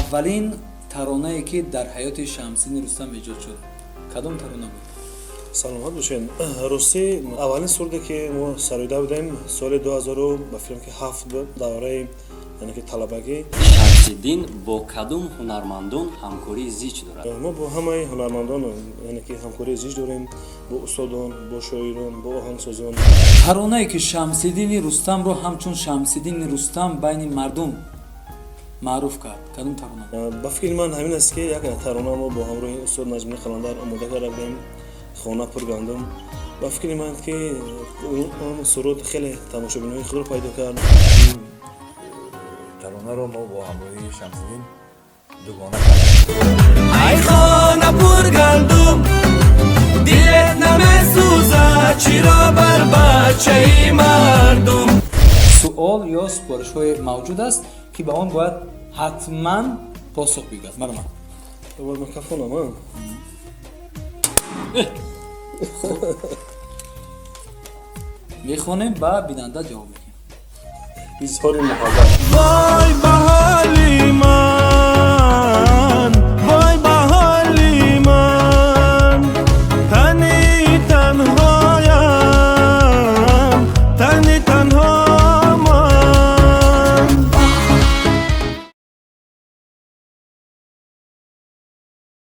Аввалин таронае, ки дар ҳаёти Шамсиддини Рустам эҷод шуд, кадом тарона буд? Саломат бошед. Ростӣ, аввалин суруде, ки мо сароида будем, соли 2000, ба фикрам, ки ҳафт буд, давраи, яъне ки талабагӣ. Шамсиддин бо кадом ҳунармандон ҳамкории зич дорад? Мо бо ҳамаи ҳунармандон, яъне ки ҳамкории зич дорем: бо устодон, бо шоирон, бо оҳангсозон. Таронае, ки Шамсиддини Рустамро ҳамчун Шамсиддини Рустам байни мардум маъруф кард, кадом тарона буд? Ба фикри ман, ҳамин аст, ки як тарона мо бо ҳамроҳи устод Наҷмиддин Қаландар омода карда будем, «Хона пур гандум». Ба фикри ман, ки он суруд хеле тамошобинои худро пайдо кард. Таронаро мо бо ҳамроҳии Шамсиддин дугона кардем. Ай хона пур гандум, дилет намесӯзад, чиро бар бачаи мардум? Суол ё супоришҳое мавҷуд аст, ки ба он бояд ҳатман посух бигӯяд. Марҳамат. Бояд ман кафонам, а? Мехонем, ба бинанда ҷавоб медиҳем. Изҳори муҳаббат. Вой ба ҳоли ман.